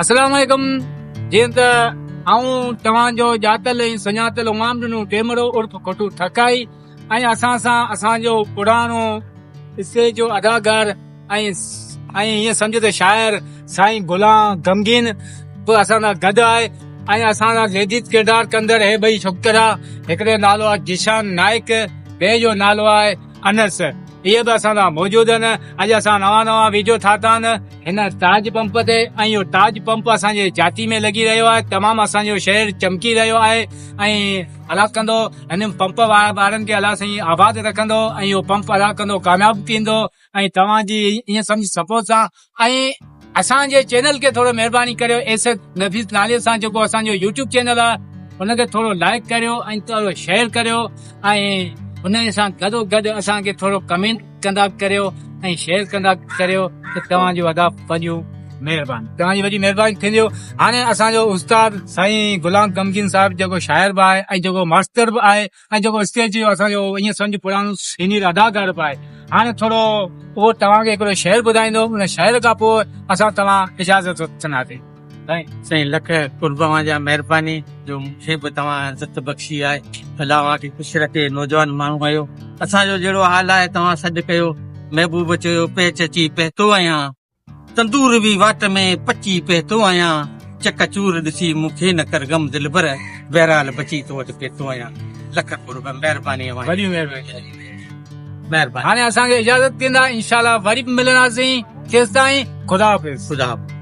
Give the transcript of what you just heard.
السلام عليڪم جيئن ته آئون توهان جو ڄاتل ۽ سڃاتل امام ڏنو ٽيمڙو عرف کٽو ٺڪائي ۽ اسان سان اسان جو پراڻو اسٽيج جو اداڪار ۽ ۽ ائين سمجهو ته شاعر سائين غلام غمگين به اسان سان گڏ آهي ۽ اسان سان ليڊيز ڪردار ڪندڙ هي ٻئي ڇوڪرا هڪڙي جو نالو آهي جشان نائڪ ٻئي جو نالو آهي انس اهي به اسان سان موجود آهن اڄ اسان نوان نوان ويڊيو ٺاتا آهن هن تاج پمپ تي ۽ اهو تاج پمپ اسان جي جاتي ۾ لڳي رهيو آهي تمام اسان جو شهر چمڪي رهيو آهي ۽ الله ڪندو هن پمپ وارن کي الله سائين آباد رکندو ۽ اهو پمپ الله ڪندو ڪامياب ٿيندو ۽ توهان جي ائين سمجھ سپورٽ سان ۽ اسان جي چينل کي ٿورو مهرباني ڪريو ايس ايس نفيس نالي سان جيڪو اسان جو يوٽيوب چينل آهي ان کي ٿورو لائڪ ڪريو ۽ ٿورو شيئر ڪريو ۽ ان سان گڏو گڏ اسان کي ٿورو ڪمينٽ ڪندا ڪريو ۽ شيئر ڪندا ڪريو ته توهان جو ادا وڏيون مهرباني توهان جي وڏي مهرباني ٿينديو هاڻي اسان جو استاد سائين غلام غمگين صاحب جيڪو شاعر به آهي ۽ جيڪو ماستر به آهي ۽ جيڪو اسٽيج جو اسان جو ائين سمجھ پراڻو سينيئر اداڪار به آهي هاڻي ٿورو اهو توهان کي هڪڙو شعر ٻڌائيندو ان شعر کان پوء اسان توهان اجازت وٺنداسين سائين. سائين لک قرب اوهان جا مهرباني جو مون کي به توهان عزت بخشي آهي الله اوهان کي خوش رکي نوجوان ماڻهو آهيو اسان جو جهڙو حال آهي توهان سڏ ڪيو محبوب چيو پهچ اچي پهتو آهيان تندور به واٽ ۾ پچي پهتو آهيان چڪ چور ڏسي مون کي نه ڪر غم دلبر بهرحال بچي تو وٽ پهتو آهيان لک قرب مهرباني اوهان جي. وڏي مهرباني مهرباني هاڻي اسان کي اجازت ڏيندا انشاء الله وري به ملنداسين تيستائين خدا حافظ. خدا حافظ.